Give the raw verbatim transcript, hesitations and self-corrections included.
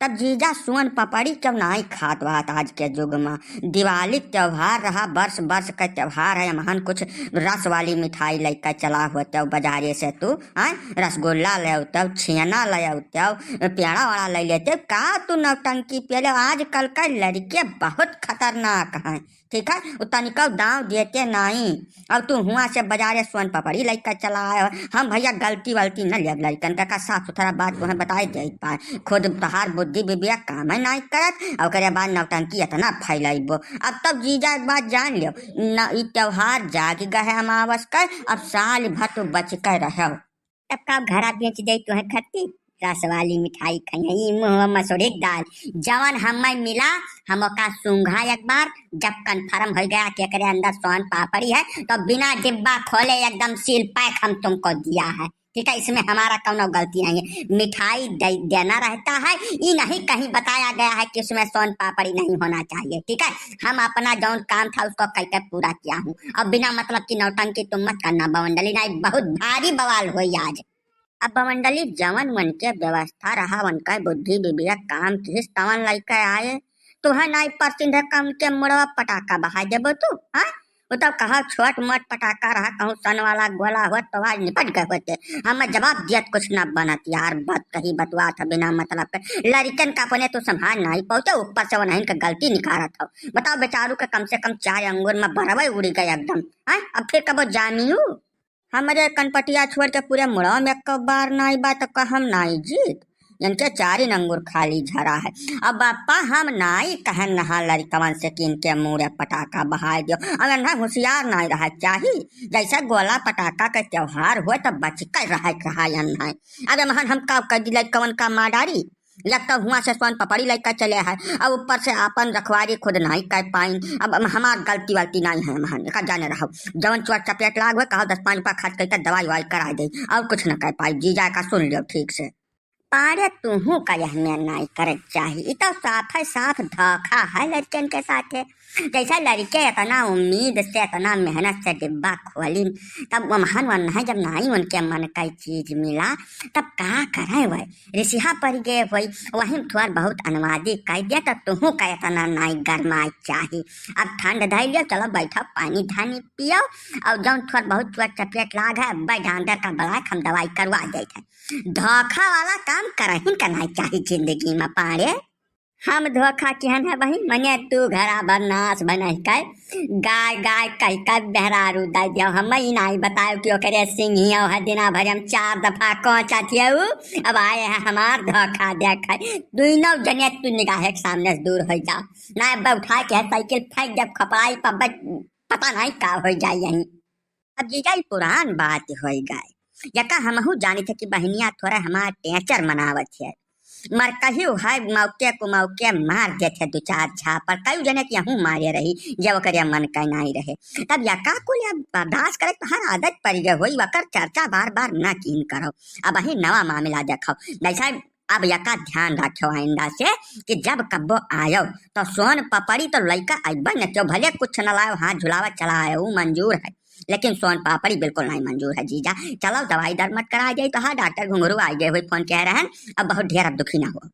तब जीजा सोन पापड़ी क्यों नाई खात बात आज के युग मा? दिवाली के त्योहार रहा, वर्ष वर्ष का त्योहार है, हमहन कुछ रस वाली मिठाई लइके चला होते बाजारे से तू, आय, रसगुल्ला ले आते, छेना ले आते, पेड़ा वड़ा ले लेते, का तू नौटंकी पेले? आजकल का लड़के बहुत खतरनाक हैं। ठीक है, उ तनिको दाँव देते नाई। अब तू हुआँ से बाजारे सोन पापड़ी लइके चला आयो। हम भइया गलती वलती न लेब लड़कन का, का साफ सुथरा बात तोहें बताए देइत बाय। खुद तोहार बुद्धि विवेक कामे नाई करत, और ओकरे बाद नौटंकी इतना फैलाइबो। अब तब जीजा एक बात जान लियो, न ई त्योहार जागि गए है अमावस का, अब साल भर तू बच के रहो। तब का घरा बेच दे तोहे खत्ती? रस वाली मिठाई खाई है, ई मुँह मसूरी दाल। जवन हमें मिला, हम ओका सूंघा एक बार, जब confirm हो गया कि एकरे अंदर सोन पापड़ी है, तो बिना डिब्बा खोले एकदम seal pack हम तुमको दिया है। ठीक है, इसमें हमारा कौनो गलती नहीं है। मिठाई दे-, देना रहता है, ई नहीं कहीं बताया गया है कि उसमें सोन पापड़ी नहीं होना चाहिए। ठीक है, हम अपना जौन काम था उसको कह के पूरा किया हूँ। अब बिना मतलब की नौटंकी तुम मत करना बवंडली, नहीं बहुत भारी बवाल होई आज। अब बवंडली जवन उनके व्यवस्था रहा, उनका बुद्धि विवेक काम किहिस तवन लइके आए। तुहे नाई परसिंधे का उनके मुड़वा पटाखा बहाय देबो तू, हाँ? वो तो कहा छोट मोट पटाखा रहा, कहूँ सन वाला गोला होत तो आज निपट गए होते। हम जवाब दियत कुछ न बनत यार, बात कही बतुआत है बिना मतलब के। लड़िकन का अपने तो संभाल नाई पाउते, ऊपर से उन्हीं के गलती निकारत हो। बताओ बेचारू के कम से कम चार अंगुर में बरवे उड़ी गए एकदम, हाँ? अब फिर कबो जामियो? हमरे कनपटिया छोड़ के पूरे मुड़वा में एक बार नाई बा, तो कहम नाई जीत। इनके चारिन अंगुर खाली झरा है। अब बापा हम नाई कहन नहा लड़िकवन से कि इनके मुड़े पटाखा बहाय दियो। अब इन्हें होशियार नाई रहे चाही, जैसे गोला पटाखा के त्योहार हुए तो बच के रहे के रहा इन्हें। अब एमहन हम का कर दी, लड़िकवन का मार डारी। एक तो हुआँ से सोन पपड़ी लइके चले है, अब ऊपर से आपन रखवारी खुद नाई कर पाइन। अब हम, हमार गलती वलती नाई है, एमहन का जाने रहो। जवन चोट चपेट लाग हुए, कहो दस पाँच रुपया खर्च करके दवाई ववाई करा दे, और कुछ न कर पाई। जीजा का सुन लियो ठीक से। पाड़े तुहू का यह में नाई करे चाही, ई तो साफ है, साफ धोखा है लड़कन के साथे। जैसे लड़के इतना उम्मीद से, इतना मेहनत से डिब्बा खोलिन, तब वमहन वन्ना जब नाई उनके मन का चीज मिला, तब का करे वह? रिसिहा पड़ गए होई, वहीं थोड़ बहुत अनवादी कह दिया, तब तुहू का इतना नाई गरमाए चाही। अब ठंड धइ लियो, चलो बैठो पानी धानी पियो, और जौन थोड़ बहुत चोट चपेट लाग है, अब डांडर का बलाक हम दवाई करवा देते हैं। धोखा वाला काम करहिन का नाई चाही जिंदगी में पाड़े। हम धोखा किहन है बहिन, मने तू घरा बरनास बनहि के गाय गाय कहि के मेहरारू दइ दियो। हम ई नाई बतायो कि ओकरे सिंघियो है, दिना भर हम चार दफा कोचत हियउ, अब आए है हमार धोखा देखे। दुइनो जने तू निगाहे के सामने से दूर होइ जाओ, ना अब उठाए के है साइकिल फेंक देब खपड़ाई पर, बच-, पता नाई का होइ जाए यहीं। अब जीजा ई पुरान बात होइ गए, यका हमहू जानित है कि बहिनिया थोड़ा हमार टेचर मनावत है। मरकहियो है, मौके को मौके मार देत है दो चार झापड़। कई जने के यहू मारे रही, जब ओकरे मन के नाई रहे। तब यका कुल अब बर्दाश्त करे तोहार आदत पड़ गए होई, वकर चर्चा बार बार न कीन करो। अब अही नवा मामला देखो, जैसा अब यका ध्यान रखो आइंदा से कि जब कब्बो आयो तो सोन पपड़ी तो लइका अइबे न क्यों, भले कुछ न लायो, हाथ झुलावा चला आयो, ऊ मंजूर है, लेकिन सोन पापड़ी बिल्कुल नहीं मंजूर है जीजा। चलो दवाई दर मत करा जाई तो हाँ, डॉक्टर घुंघरू आ गए हुए, फोन कह रहे हैं, अब बहुत ढेर अब दुखी ना हो।